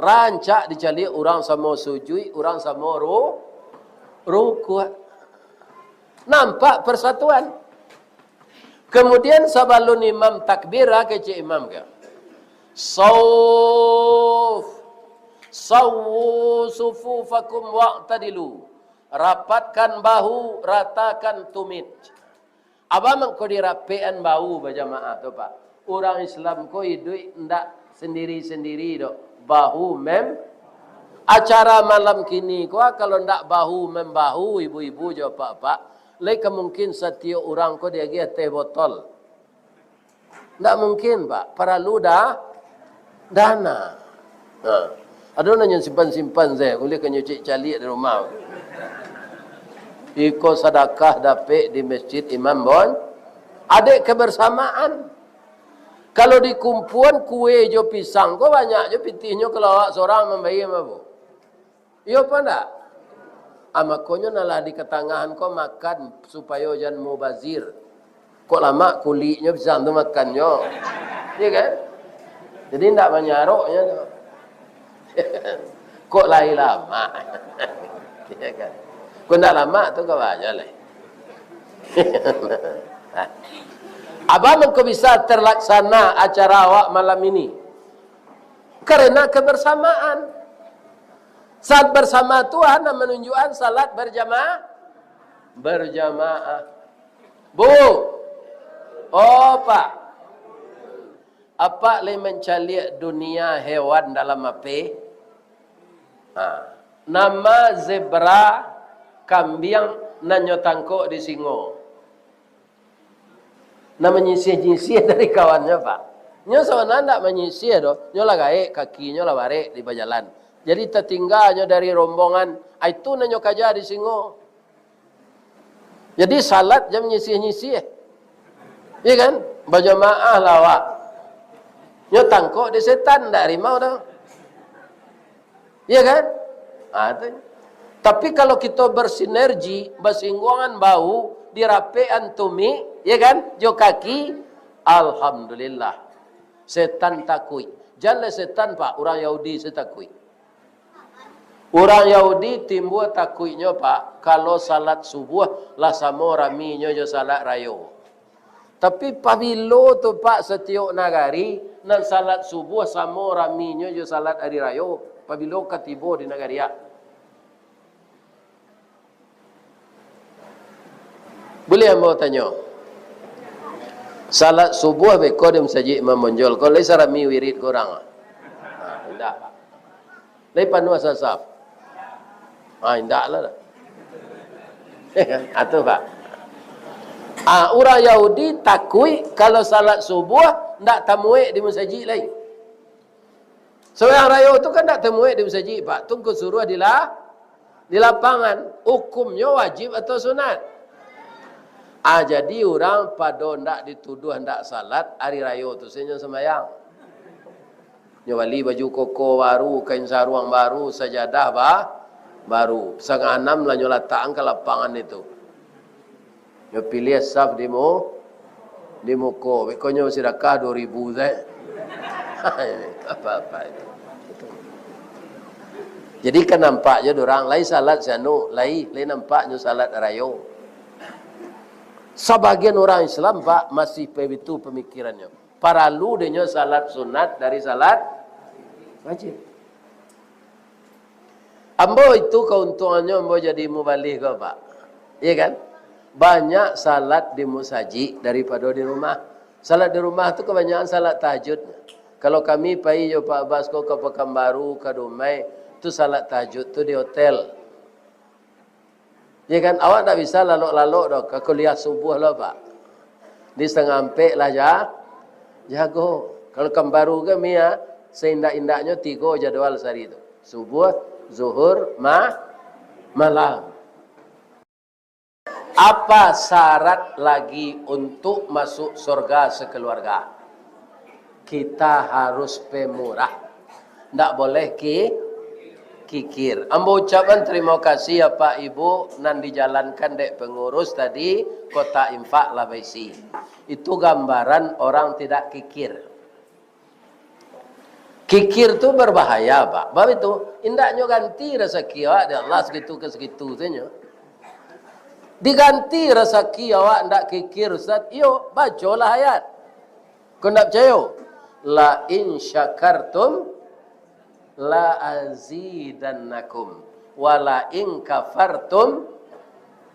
Rancak dicaliak urang samo sujuik, urang samo ru-, rukuak. Nampak persatuan. Kemudian sabalun imam takbir, ah, kecek imam ka. Sauf, sawu sufufakum wa'tadilu. Rapatkan bahu, ratakan tumit. Apo mangko dirapekan bahu bajamaah tu, Pak? Urang Islam ko iduik ndak sendiri-sendiri doh. Bahu mem-, acara malam kini ko, kalau ndak bahu membahu, ibu-ibu jo apak-apak, lai ka mungkin satiok urang ko diagiah teh botol. Ndak mungkin, Pak. Paralu da-, dana. Ha. Ado nan nyo simpan-simpan sajo, ulih ka nyo cek caliak di rumah. Iko sadakah dapek di masjid Imam Bon. Adek kebersamaan. Kalau dikumpuan kue jo pisang ko banyak jo pitihnyo, kalau awak sorang mambayia mah, Bu. Iyo apo ndak? Ah, makonyo nalah di katangahan ko makan supayo jan mubazir. Kok lamak kuliknyo bisa tu makannyo. Iyo kan? Jadi ndak manyaroknyo tu. Kok lai lamak. Iyo kan? Kok ndak lamak tu ka banyak lai. Apo mangko bisa terlaksana acara awak malam ini? Karena kebersamaan. Salat bersama tu ha nan manunjuakan salat berjamaah. Berjamaah. Bu. Oh, Pak. Apak lai mancaliak dunia hewan dalam H P? Ha. Nama zebra, kambiang, nan nyo tangkok di singo. Nan manyisiah-nyisiah dari kawannyo, Pak. Nyo sabananyo ndak manyisiah doh, nyo lah gaek, kakinyo lah barek di bajalan. Jadi tatingganyo dari rombongan, ah, itu nan nyo kaja di singo. Jadi salat jan manyisiah-nyisiah. Iya kan? Bajamaah lah awak. Nyo tangkok di setan, ndak rimau doh. Iya kan? Ah, tu. Tapi kalau kito bersinergi, basingguangan bahu, dirapekan tumik, iya kan? Jo kaki, Alhamdulillah. Setan takuik. Jan lai setan, Pak, urang Yahudi se takuik. Urang Yahudi timbua takuiknyo, Pak, kalau salat subuah lah samo raminyo jo salat rayo. Tapi pabilo tu, Pak, satiok nagari, nan salat subuah samo raminyo jo salat ari rayo, pabilo ka tibo di nagari, ah? Buliah ambo tanyo? Salat subuah beko di masajik Imam Bonjol, ko lai sarami wirid ko urang? Ha, indak. Lai panuah sasaf? Ha, indak lah. Atu, Pak. Ah, urang Yahudi takuik kalau salat subuah ndak tamuek di masajik lai. Sumbayang rayo tu kan ndak tamuek di masajik, Pak. Tu ngku suruah di la-, di lapangan. Hukumnyo wajib atau sunat? Ah, jadi urang pado ndak dituduah ndak salat, ari rayo tu se nyo sumbayang. Nyo bali baju koko baru, kain saruang baru, sajadah ba-, baru. Satangah anam lah nyo latakkan ka lapangan itu. Nyo piliah saf di mu-, di muko. Beko nyo sidakah duo ribu sajo. Apa-apa itu. Jadi kan nampak jo urang, lai salat sianu, lai, lai nampak nyo salat rayo. Sabagian urang Islam, Pak, masih baitu pamikirannyo. Paralu dinyo salat sunat dari salat wajib. Ambo itu kauntuangannyo ambo jadi mubalih ko, Pak. Iya kan? Banyak salat di musajik daripado di rumah. Salat di rumah tu kabanyakan salat tahajud. Kalau kami pai jo Pak Bas ko ka Pakanbaru, ka Dumai, tu salat tahajud tu di hotel. Ya kan, awak ndak bisa lalok-lalok doh ka kuliah subuah lo, Pak. Di satangah ampek lah ja-, jago. Kalau Pakanbaru kami, ya, seindak-indaknyo tigo jadwal sahari tu. Subuah, zuhur, ma-, malam. Apa syarat lagi untuk masuk surga sekeluarga? Kita harus pemurah. Ndak boleh ki-, kikir. Ambo ucapkan tarimo kasih, Apak Ibu, nan dijalankan dek pangurus tadi, kotak infak lah baisi. Itu gambaran orang tidak kikir. Kikir tu berbahaya, Pak. Bab itu, indaknyo ganti rasaki awak dek Allah sagitu ka sagitu tu nyo. Diganti rasaki awak ndak kikir, Ustaz. Iyo, bacolah ayat. Kau ndak picayo? "La in syakartum la azidannakum, wa la in kafartum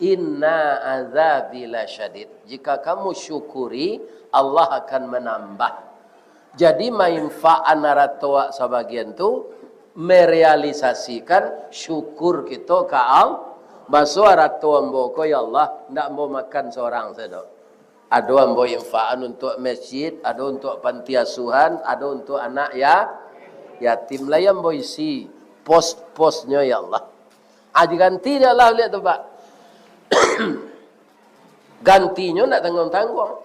inna azabi lasyadid." Jika kamu syukuri, Allah akan menambah. Jadi, mainfakkan arato awak sabagian tu, merealisasikan syukur kito ka Al-, baso arato ambo ko, ya Allah, ndak ambo makan sorang sajo. Ado ambo infakkan untuak masjid, ado untuak panti asuhan, ado untuak anak ya-, yatim. Lai ambo isi pos-posnyo, ya Allah. Ah, diganti dek Allah baliak tu, Pak. Gantinyo ndak tangguang-tangguang.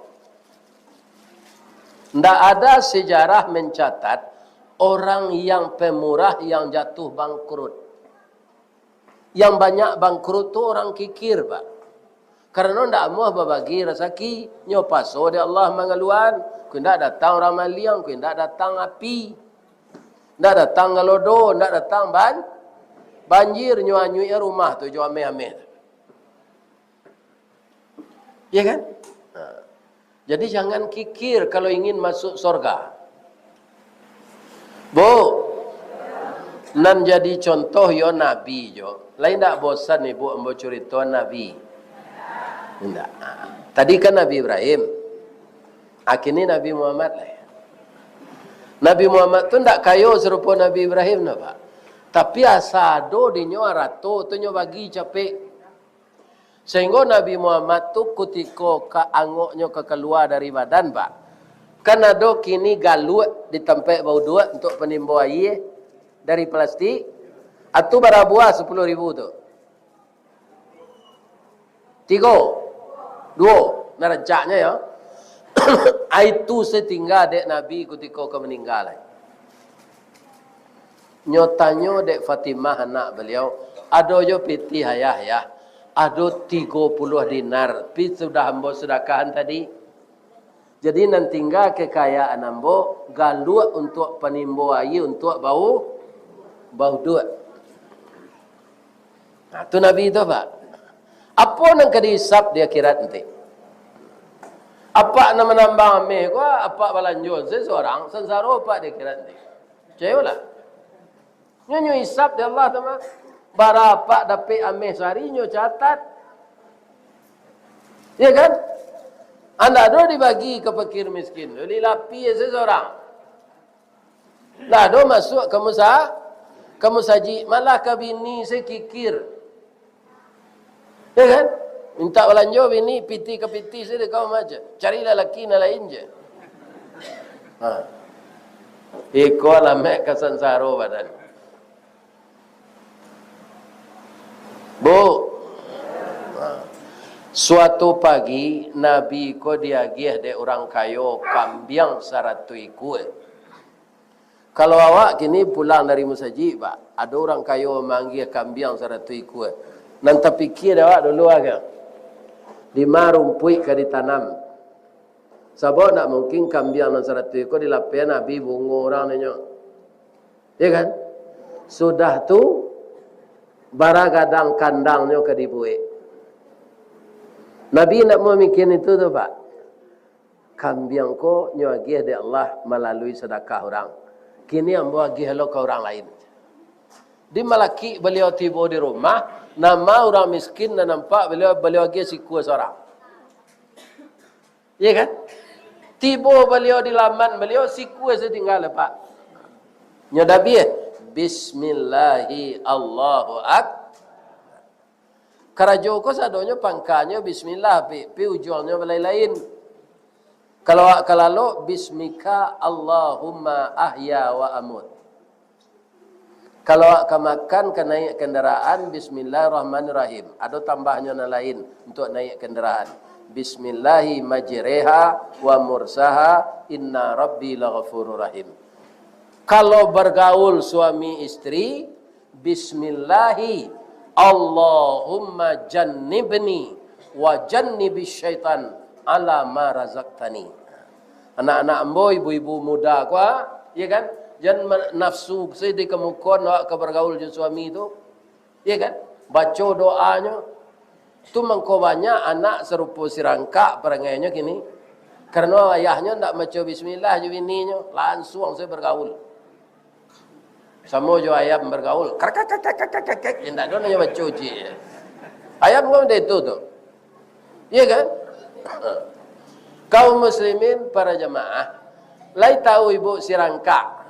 Ndak ada sejarah mencatat orang yang pemurah yang jatuh bangkrut. Yang banyak bangkrut tu orang kikir, Pak. Karano ndak amuah babagi rasaki, nyo paso dek Allah mangaluan, ku indak datang urang maliang, ku indak datang api, indak datang galodo, indak datang ban-, banjir, nyo anyuik rumah tu jo ameh-ameh tu. Ya kan? Ha. Jadi, jangan kikir kalau ingin masuk sorga. Bu, nan jadi contoh yo Nabi jo. Lai ndak bosan ibu ambo curito Nabi? Indak. Tadi kan Nabi Ibrahim. Kini Nabi Muhammad lai. Nabi Muhammad tu ndak kayo sarupo Nabi Ibrahim, nah, Pak. Tapi asa ado dinyo arato tu nyo bagi capek. Sahinggo Nabi Muhammad tu kutiko ka angoknyo ka kalua dari badan, Pak, kan ado kini galuak di tampek bauduak untuak panimbo aia dari plastik, atu bara buah sapuluah ribu tu? Tigo, duo, nan rancaknyo yo. Ai tu satingga dek Nabi kutiko ka maningga lai. Nyo tanyo dek Fatimah, anak baliau, "Ado jo pitih, Ayah, Ayah? Ado tigo puluah dinar, pi sudah ambo sudakahan tadi." Jadi, nan tingga kekayaan ambo, galuak untuak panimbo aia, untuak bau-, bauduak. Nah, tu Nabi tu, Pak. Apo nan ka dihisab di akhirat nanti? Apak nan manambang ameh ko, apak balanjo se surang, sansaro apak di akhirat nanti. Picayolah. Nyo, nyo hisab di Allah tu mah. Bara apak dapek ameh sahari, nyo catat. Ya kan? Andak ado dibagi ka fakir miskin. Bali lapia se surang. Ndak ado masuak ka musa-, ka musajik, malah ka bini se kikir. Ya kan? Mintak balanjo bini, pitih ka pitih se dek kau maja. Carilah laki nan lain je. Ha. Iko alamat ka sansaro badan. Bu, ha. Suatu pagi, Nabi ko diagiah dek urang kayo kambiang saratuih ikua. Kalau awak kini pulang dari musajik, Pak, ado urang kayo mangagiah kambiang saratuih ikua. Nan tapikia dek awak dulu aja, dima rumpuik ka ditanam. Sabab ndak mungkin kambiang nan saratuih ikua dilapehan abih bungo urang nyo. Ya kan? Sudah tu, bara gadang kandangnyo ka dibuek. Nabi ndak mamikian itu tu, Pak. Kambiang ko nyo agiah dek Allah malalui sadakah urang. Kini ambo agiah lo ka urang lain. Di malakik baliau tibo di rumah, nama urang miskin nan nampak baliau, baliau agiah sikua surang. Iya kan? Tibo baliau di laman baliau, sikua se tingga, Pak. Nyo dabiah. Bismillahi Allahu Ak-, Karajo ko sadonyo pangkanyo bismillah, pi, pi ujuangnyo lain-lain. Kalau awak ka lalok, bismika Allahumma ahya wa amut. Kalau awak ka makan, ka naiak kandaraan, bismillahirrahmanirrahim. Ado tambahnyo nan lain untuak naiak kandaraan. Bismillahi majreha wa mursaha, inna rabbi laghafurur rahim. Kalau bergaul suami istri, bismillahi, Allahumma jannibni wa jannibis syaitan ala ma razaqtani. Anak-anak ambo, ibu-ibu muda ko, ah, iya kan? Jan ma-, nafsu se dikemukon awak ka bergaul jo suami tu. Iya kan? Baco doanyo. Tu mangko banyak anak sarupo sirangkak parangainyo kini. Karano ayahnyo ndak maco bismillah jo bininyo, lansuang sajo bergaul. Samo jo ayam bergaul. Krak, krak, krak, krak, krak, krak, krak. Indak ado nan nyo baco ciek. Ayam kan model itu tu. Iya kan? Kaum muslimin, para jamaah, lai tahu ibu sirangkak?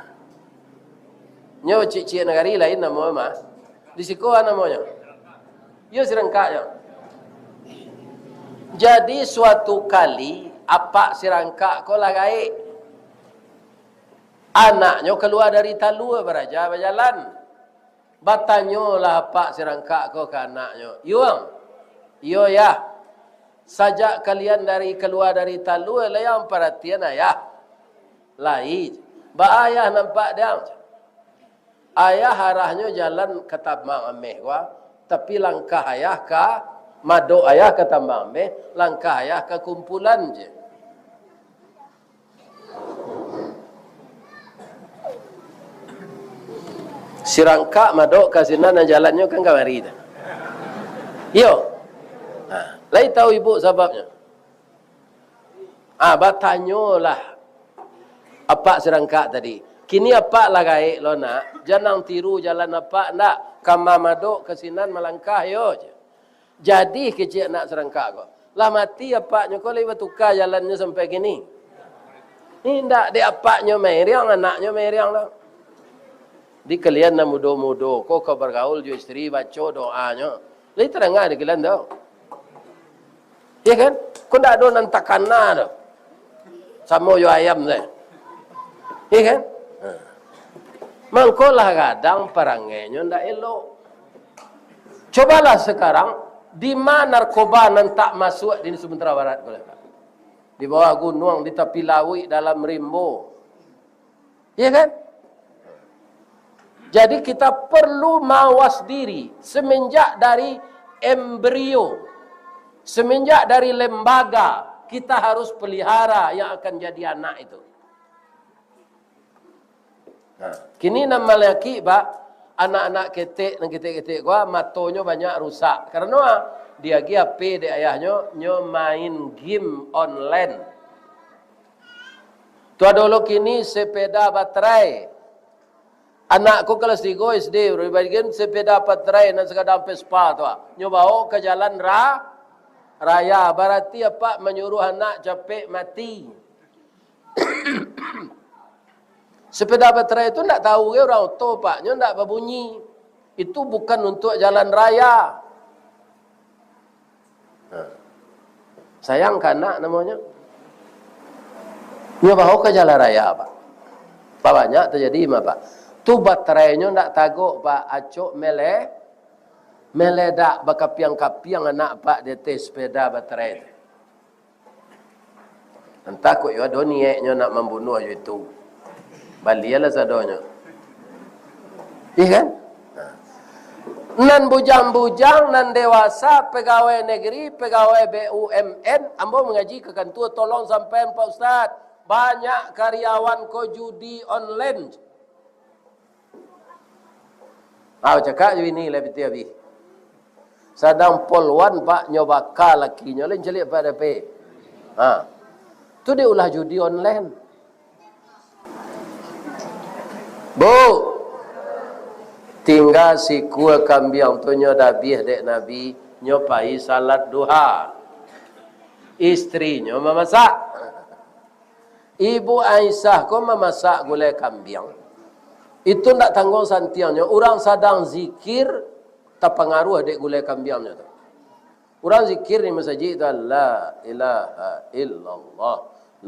Nyo ciek-ciek nagari lain namo mah. Di siko namonyo. Iyo, sirangkak nyo. Jadi, suatu kali, apak sirangkak ko lah gaek. Anaknyo kalua dari talua, baraja bajalan. Batanyolah apak sirangkak ko ka anaknyo, "Yuang, iyo, Yah, sajak kalian dari, kalua dari talua, lai ang paratian Ayah?" "Lai." "Baa Ayah nampak dek ang?" "Ayah arahnyo jalan ka tambang ameh ko, tapi langkah Ayah ka, madok Ayah ka tambang ameh, langkah Ayah ka kumpulan je." Sirangkak madok ka sinan, nan jalannyo kan kamari tu. Iyo. Ha, lai tahu ibu sababnyo? Ah, batanyolah apak sirangkak tadi. Kini apak lah gaek lo, Nak. Jan ang tiru jalan apak, ndak? Ka ma-, madok ka sinan malangkah yo je. Jadi kecek anak sirangkak ko. Lah mati apaknyo ko, lai batuka jalannyo sampai kini? Indak, dek apaknyo mairiang, anaknyo mairiang lo. Di kalian nan mudo-mudo ko, ka bagaul jo istri, baco doanyo. Lai tadanga di kalian tu? Iya kan? Ko ndak ado nan takana tu. Samo jo ayam tu. Iya kan? Ha. Mangko lah gadang parangainyo ndak elok. Cobalah sekarang, di ma narkoba nan tak masuak di Sumatera Barat ko lah? Di bawah gunuang, di tapi lauik, dalam rimbo. Iya kan? Jadi, kita perlu mawas diri semenjak dari embrio, semenjak dari lembaga, Kita harus pelihara yang akan jadi anak itu. Nah, kini nan malaki, Pak, anak-anak ketek, nan ketek-ketek ko, matonyo banyak rusak. Karano, ah, diagiah H P dek ayahnyo, nyo main game online. Tu ado lo kini sepeda baterai. Anak ko kelas tigo S D, baru dibagian sepeda baterai nan sagadang Vespa tu, ah. Nyo bawo ka jalan ra-, raya. Barati apak manyuruah anak capek mati. Sepeda baterai tu ndak tahu ge urang oto, Pak. Nyo ndak babunyi. Itu bukan untuk jalan raya. Nah. Sayang ka anak namonyo. Nyo bawo ka jalan raya, Pak. Banyak tajadi mah, Pak. Tu baterainyo ndak tagok, Pak. Acok mele-, meledak bakapiang-kapiang anak, Pak, di ateh sepeda baterai tu. Antah kok yo ado niaiknyo nak mambunuah yo itu. Balialah sadonyo. Iya kan? Nah. Nan bujang-bujang, nan dewasa, pegawai negeri, pegawai B U M N, ambo mangaji ka kantua, tolong sampaian, Pak Ustaz. Banyak karyawan ko judi online. Ah, cakak jo bini lah piti abih. Sadang polwan, Pak, nyo baka lakinyo, lain caliak Pak dapek. Ha. Tu dek ulah judi online. Bu, tingga sikua kambiang tu nyo dabiah dek Nabi, nyo pai salat duha. Istrinyo mamasak. Ibu Aisyah ko mamasak gulai kambiang. Itu ndak tangguang santiangnyo. Urang sadang zikir, tapangaruah dek gulai kambiangnyo tu. Urang zikir di masajik tu, "La ilaha illallah,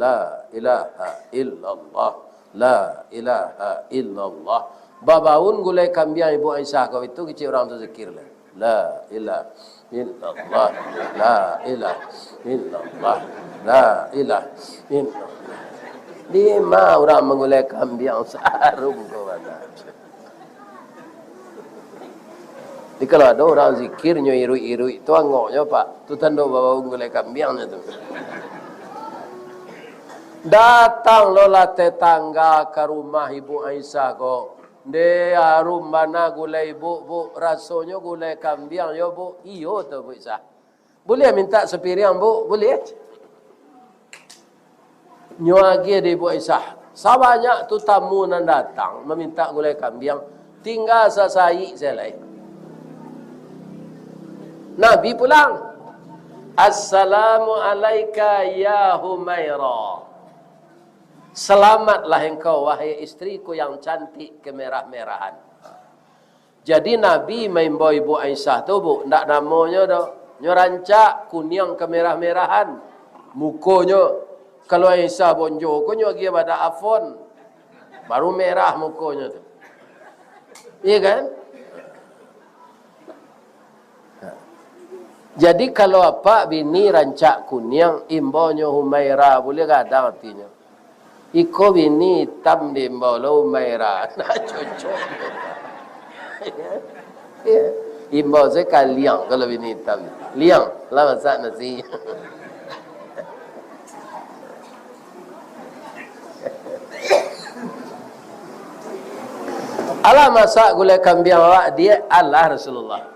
la ilaha illallah, la ilaha illallah." Babaun gulai kambiang Ibu Aisyah ko itu, kecek urang tu zikir lah. La ilaha illallah, la ilaha illallah, la ilaha illallah. Dima urang manggulai kambiang saharum ko bana. Jadi, kalau ado urang zikir nyo iruik-iruik tu angoknyo, Pak. Tu tando babaun gulai kambiangnyo tu. Datang lo lah tetangga ka rumah Ibu Aisyah ko. Ndeh, arum bana gulai ibuk, Buk. Rasonyo gulai kambiang yo, Buk. Iyo tu, Buk Aisyah. Buliah mintak sapiriang, Buk? Buliah. Nyo agiah dek Buk Aisyah. Sabanyak tu tamu nan datang mamintak gulai kambiang, tingga sasaik sajo lai. Nabi pulang. "Assalamu alaika ya Humaira." Selamatlah engkau, wahai istriku yang cantik kemerah-merahan. Jadi Nabi maimbau Ibu Aisyah tu, Buk, ndak namonyo doh. Nyo rancak, kuniang kemerah-merahan mukonyo. Kalau Aisyah bonjo ko nyo agiah badak Avon, baru merah mukonyo tu. Iya kan? Jadi, kalau apak bini rancak kuniang, imbaunyo Humaira, buliah gadang atinyo. Iko bini itam diimbau lo Humaira. Nah, cocok. Ya. Imbau sajo ka Liang kalau bini itam. "Liang, lah masak nasi." "Alah masak gulai kambiang awak, Diak?" "Alah, Rasulullah.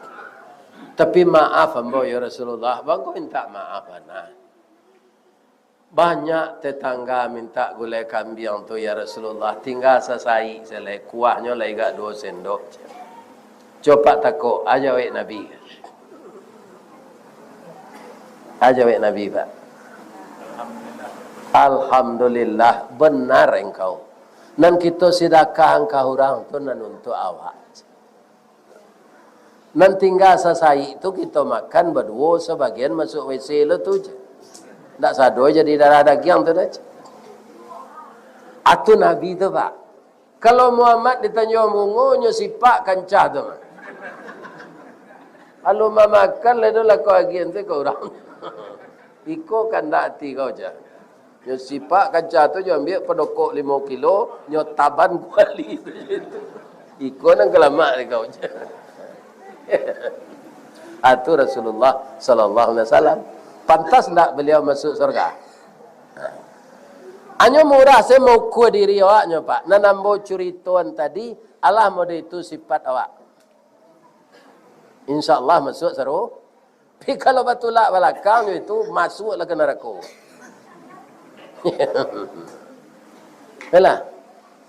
Tapi maaf ambo, ya Rasulullah." Bangko mintak maaf, nah. "Banyak tetangga mintak gulai kambiang tu, ya Rasulullah. Tingga sasaik sajo lai, kuahnyo lai agak duo sendok." Copak takok, ajawek Nabi. Ajawek Nabi, Pak. "Alhamdulillah, benar engkau. Nan kito sidakahkan ka urang tu nan untuak awak. Nan tingga sasaik tu kito makan baduo, sabagian masuak W C lo tu je. Ndak sado jadi darah dagiang tu dah je." Atu Nabi tu, Pak. Kalau Muhammad di Tanjuang Bungo, nyo sipak kancah tu mah. Alun mamakan lai tu lah kau agian tu ka urang. Iko kandak ati kau, cah. Nyo sipak kancah tu, nyo ambiak padokok limo kilo, nyo taban kuali tu. Iko nan ka lamak dek kau, cah. Atu Rasulullah sallallahu alaihi wasallam. Pantas ndak baliau masuak surga? Hanyo murah se maukua diri awaknyo, Pak. Nan ambo curitoan tadi, alah mode itu sifat awak. Insya Allah masuak saru. Tapi kalau batulak balakang jo itu, masuaklah ka narako. Yalah.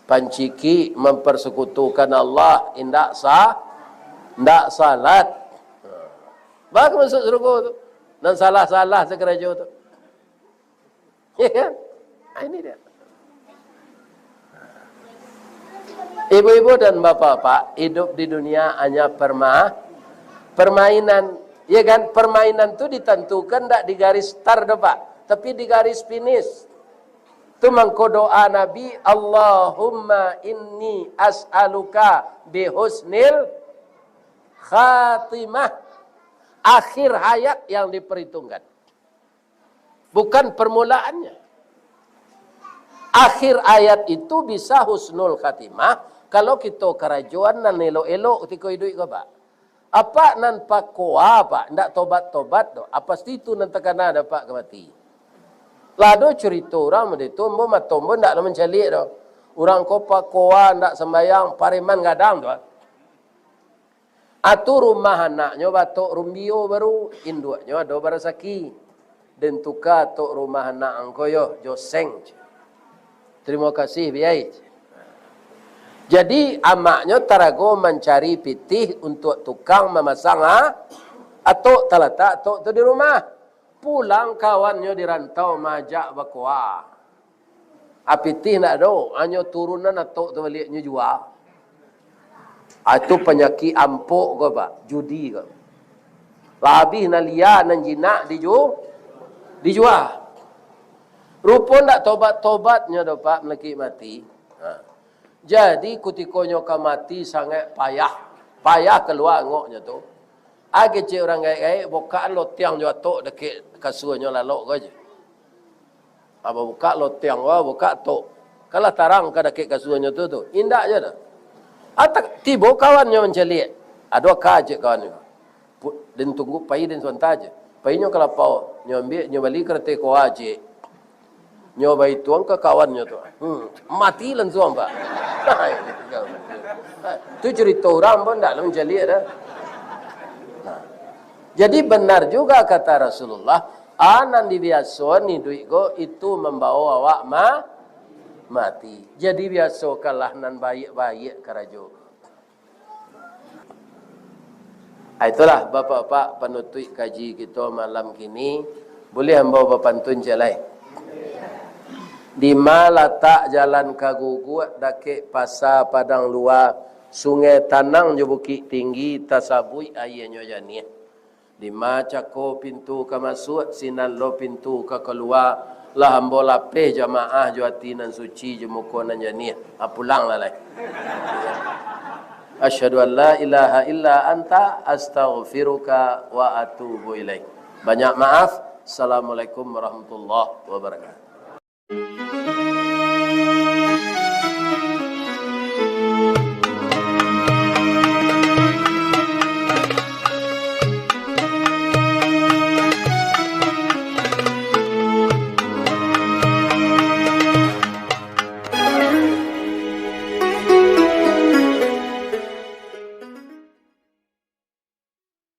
Pancikik, mempersekutukan Allah, indak sa-, indak salat. Baa ka masuak sarugo tu? Nan salah-salah sakarajo tu. Ya kan? Ah, ini dia. Ibu-ibu dan bapak-bapak, hidup di dunia hanya perma-, permainan. Ya kan? Permainan tu ditentukan ndak di garis start doh, Pak, tapi di garis finish. Tu mangko doa Nabi, "Allahumma inni as'aluka bihusnil khatimah." Akhir hayat yang diperhitungkan. Bukan permulaannya. Akhir hayat itu bisa husnul khatimah, kalau kito karajoan nan elok-elok kutiko iduik ko, Pak. Apak nan pakoa, Pak, ndak tobat-tobat doh, ah, pasti itu nan takana dapek ka mati. Lah ado curito urang mode tu, ambo mato ambo ndak lah mancaliak doh. Urang ko pakoa, ndak sambayang, pareman gadang tu, ah. Atu rumah anaknyo batok rumbio baru, induaknyo ado barasaki. Den tuka atok rumah anak angko yo, jo seng. Tarimo kasih, biai. Jadi, amaknyo tarago mancari pitih untuak tukang mamasang, ha? Atok, talatak atok tu di rumah. Pulang kawannyo di rantau maajak bakoa. Ah, pitih ndak ado, hanyo turunan atok tu baliaknyo jua. Ah, itu panyakik ampok ko, Pak, judi ko. Lah abih nan lia, nan jinak diju-, dijua. Rupo ndak tobat-tobatnyo doh, Pak, malakik mati. Ha. Jadi, kutikonyo ka mati sangaik payah. Payah kalua angoknyo tu. Ah, kecek urang gaek-gaek, bukaan lotiang jo atok dakek kasuanyo lalok ko aja. Abah bukak lotiang, wah, bukak atok. Kan lah tarang ka dakek kasuanyo tu, tu. Indak je dah. Atak, tibo kawannyo mancaliak. Ado aka cek kawannyo. Pu-, den tunggu pai den suanta je. Painyo ka lapau. Nyo ambiak, nyo bali karateh koa cek. Nyo baituang ka kawannyo tu. Hmm, mati lansuang, Pak. Tu curito urang pun ndak lah mancaliak dah. Nah. Jadi benar juga kata Rasulullah, a nan dibiasoan iduik ko itu mambawo awak ma-, mati. Jadi biasokanlah nan baiak-baiak karajo. Ah, itulah, Bapak-bapak, panutuik kaji kito malam kini. Buliah ambo bapantun ciek lai? Dima latak jalan ka Guguak, dakek Pasa Padang Lua, Sungai Tanang jo Bukik Tinggi, tasabuik aianyo janiah. Dima cako pintu ka masuak, sinan lo pintu ka kalua, lah ambo lapeh jamaah jo ati nan suci jo muko nan janiah. Ah, pulanglah lai. Asyhadu an la ilaha illa anta, astaghfiruka wa atubu ilaik. Banyak maaf. Assalamualaikum warahmatullahi wabarakatuh.